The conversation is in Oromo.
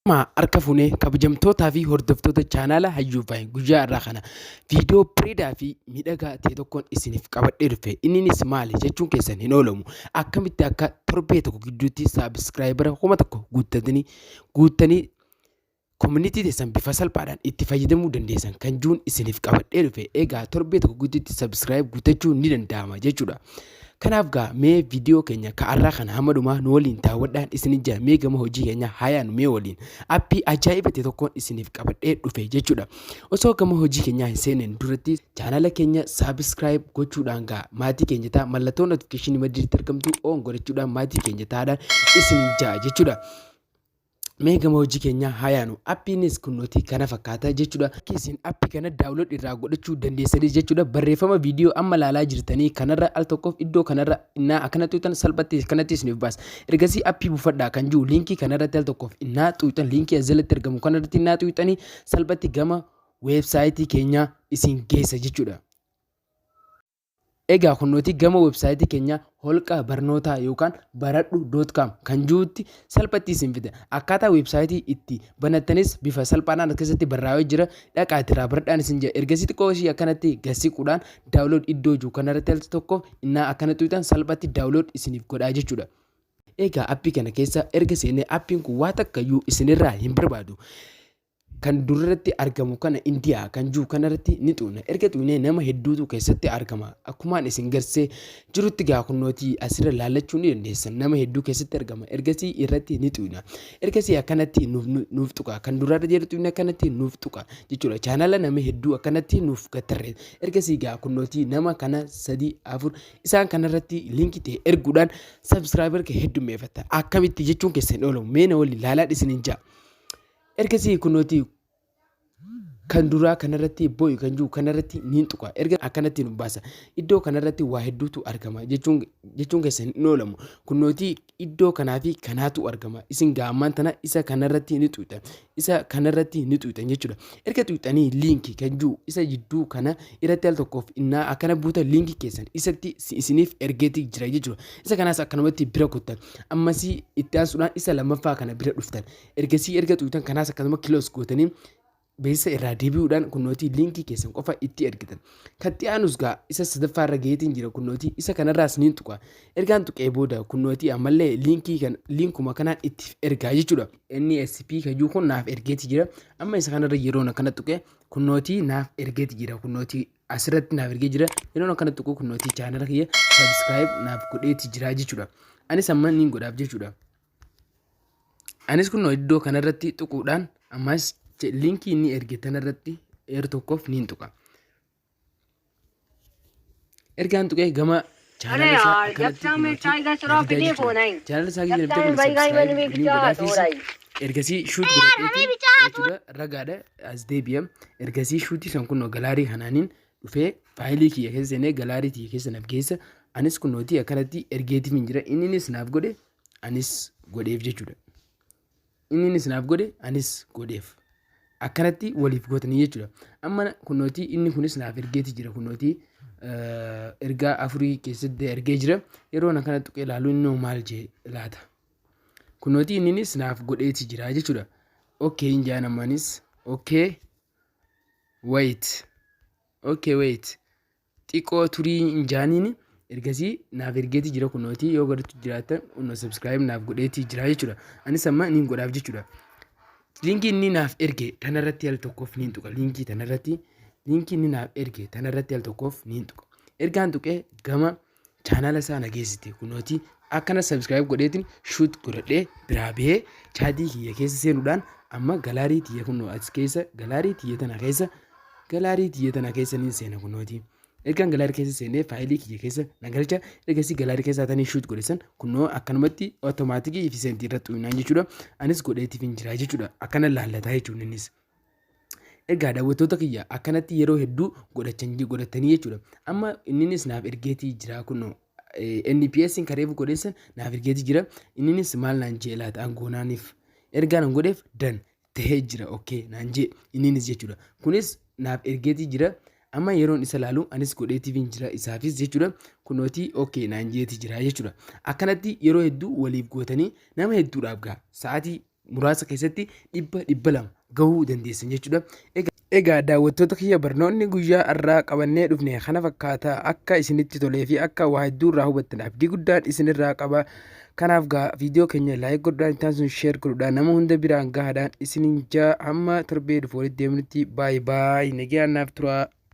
Ashamaa harka fuunee kabajamtootaa fi hordoftoota chaanaala Hayyuu Vaayin guyyaa irraa kana viidiyoo bareedaa fi miidhagaa ta'e tokkoon isiniif qabadhee dhufe. Inninis maali jechuun keessan hin oolamu. Akkamitti akka torbee tokko gidduutti subscriber 1000 guuttatanii guuttanii community teessan bifa salphaadhaan itti fayyadamuu dandeessan kan juun isiniif qabadhee dhufe. Egaa torbee tokko gidduutti subscribe guuttachuu ni danda'ama jechuudha. Kanaaf gaa mee viidiyoo keenya ka'arraa kana hamma dhumaa nu waliin daawwadhaan isin jira. Mee gama hojii keenya hayaanu mee waliin appii ajaa'iba ta'e tokkoon isiniif qabadhee dhufe jechuudha. Osoo gama hojii keenyaa hin seeneen duratti chaanala keenya subscribe gochuudhaan gaa maatii keenya ta'a, mallattoo notification maddiitti argamtu on godhachuudhaan maatii keenya ta'aadhaan isin jaa jechuudha. Mee gama hojii keenyaa haa yaanu. Appiinis kunnooti kana fakkaata jechuudha. Isin appii kana download irraa godhachuu dandeessanii jechuudha. Barreeffama viidiyoo amma ilaalaa jirtanii kanarra al tokkoof iddoo kanarra innaa akkana tuutan salphatti kanatti isiniif baasa. Ergasii appii buufadhaa kan jiru liinkii kanarratti al tokkoof innaa tuutan, liinkii as jalatti argamu kanarratti innaa tuutanii salphatti gama weebsaayitii keenyaa isin geessa jechuudha. Egaa kunnooti gama websaayitii keenyaa Holqa Barnootaa yookaan baradhu.com kan jirutti salphatti isin fida. Akkaataa websaayitii itti banattanis bifa salphaadhaan as keessatti barraa'ee jira. Dhaqaa irraa baradhaan isin jira. Ergasii xiqqoo ishii akkanatti gasiquudhaan download iddoo jiru kanarratti al tokkoof innaa akkana tuutan salphatti download isiniif godhaa jechuudha. Egaa appii kana keessa erga seenee appiin kun waa takka iyyuu isinirraa hin barbaadu. Kan durarratti argamu kana Indiyaa kan jiru kanarratti ni xuqna. Erga xuqnee nama hedduutu keessatti argama. Akkumaan isin garsee jirutti gaa kunnootii asirra laallachuu ni dandeessan. Nama hedduu keessatti argama. Ergasii irratti ni xuqna. Ergasii akkanatti nuuf tuqa. Kan durarra jiru xuqne akkanatti nuuf tuqa jechuudha. Chaanala nama hedduu akkanatti nuuf gattarre. Ergasii gaa kunnootii nama kana sadii afur isaan kanarratti liinkii ta'e erguudhaan subscriber kee heddummeeffatta. Akkamitti jechuun keessan hin oolamu. Mee na waliin laalaa isiniin ja'a. Ergasii kunooti kan duraa kanarratti bo'i kan jiru kanarratti niin tuqa. Erga akkanatti nu baasa. Iddoo kanarratti waa hedduutu argama jechuun keessan hin oolamu. Kunooti iddoo kanaa fi kanaatu argama. Isin gaa ammaan tana isa kanarratti ni tuqxan. Isa kanarratti ni tuqxan jechuudha. Erga tuqxanii liinkii kan jiru isa jidduu kana irratti al tokkoof innaa akkana buuta liinkii keessan isatti isiniif ergeeti jira jechuudha. Isa kanaas akkanumatti bira kuttan. Ammasii itti aansuudhaan isa lammaffaa kana bira dhuftan. Ergasii erga tuqxan kanaas akkasuma close gootanii beeksisa irraa deebi'uudhaan kunnootii liinkii keessan qofa itti ergitan. Kan itti aanus gaa isa sadaffaa irra gaheetiin jira, kunnootii isa kanarraas niin tuqa. Ergaan tuqee booda kunnootii ammallee liinkii kan liinkuma kanaan itti ergaa jechuudha. NSP kajuu kun naaf ergeeti jira. Amma isa kanarra yeroon akkana tuqee kunnootii naaf ergeeti jira, kunnootii asirratti naaf ergee jira. Yeroon akkana tuqu kunnootii chaanala kiyya subscribe naaf godheeti jira jechuudha. Anis amma niin godhaaf jechuudha. Anis kunoo iddoo kanarratti tuquudhaan ammas liinkii inni erge tanarratti yeroo tokkoof niin tuqa. Ergaan tuqee gama अरे chaanala isaa यार जब akkanatti से हमें kunooti चाय का na शराब fidaa पीने jechuudha. को नहीं Chaanala isaa जब kiyya से हमें kun भाई subscribe मैंने niin चाह godhaafis थोड़ा ही ergasii shoot godhadheeti jechuudha, ragaadha as deebi'a. Ergasii shuutii san kunoo galaarii kanaaniin dhufee faayilii kiyya keessa seenee galaarii kiyya keessa naaf geessa. Anis kunootii akkanatti ergeetiif hin jira. Inninis naaf godhe, anis godheef jechuudha. Inninis naaf godhe, anis godheef. Akkanatti waliif gootanii jechuudha. Amma kunootii inni kunis naaf ergeeti jira, kunootii ergaa afurii keessatti ergee jira. Yeroo akkana tuqee ilaalu innoo maal jee laata? Kunootii inninis naaf godheeti jira jechuudha. Okay hin jaan ammanis okay wait, okay wait, xiqqoo turii hin jaaniin. Ergasii naaf ergeeti jira, kunootii yoo godhatu jiraatan kunoo subscribe naaf godheeti jira jechuudha. Anis amma niin godhaaf jechuudha. Liinkii inni naaf erge tanarratti al tokkoof niin tuqa. Liinkii tanarratti, liinkii inni naaf erge tanarratti al tokkoof niin tuqa. Ergaan tuqee gama chaanala isaa na geessite, kunootii akkana subscribe godheetiin shoot godhadhee biraa bahee chaatii kiyya keessa seenuudhaan amma galaarii tiyya kunoo as keessa galaarii tiyya tana keessa galaarii tiyya tana keessa niin seena kunootii. Ergaan galaarii keessa seenee faayilii kiyya keessa na galcha. Ergasii galaarii keessaa tanii shoot godhe san kunoo akkanumatti otomaatikii fi seentii irratti xuqnaan jechuudha. Anis godheetiif hin jira jechuudha. Akkana laallataa jechuun innis. Egaa daawwattoota kiyya, akkanatti yeroo hedduu godhatanii jechuudha. Amma inninis naaf ergeetii jira, kunoo NPS kareefu godheessan naaf ergeetii jira. Inninis maal naan jee laata? Angoonaaniif ergaa nan godheef dan tahee jira, okay naan jee inninis jechuudha. Kunis naaf ergeetii jira. Amma yeroon isa laalu anis godheetiif hin jira isaafis jechuudha. Kunootii okay naan jeetii jira jechuudha. Akkanatti yeroo hedduu waliif gootanii nama hedduudhaaf gaha. Sa'aatii muraasa keessatti 100 200 gahuu dandeessan jechuudha. Egaa daawwattoota kiyya, barnoonni guyyaa har'aa qabannee dhufne kana fakkaata. Akka isinitti tolee fi akka waa hedduu irraa hubattan abdii guddaan isinirraa qaba. Kanaaf gaa viidiyoo keenya like godhuudhaan, itti aansuun share godhuudhaan nama hunda biraan gahaadhaan isinin jaa. Hamma torbee dhufu walitti deemnutti, baay'ee baay'ee nagayaan naaf tura.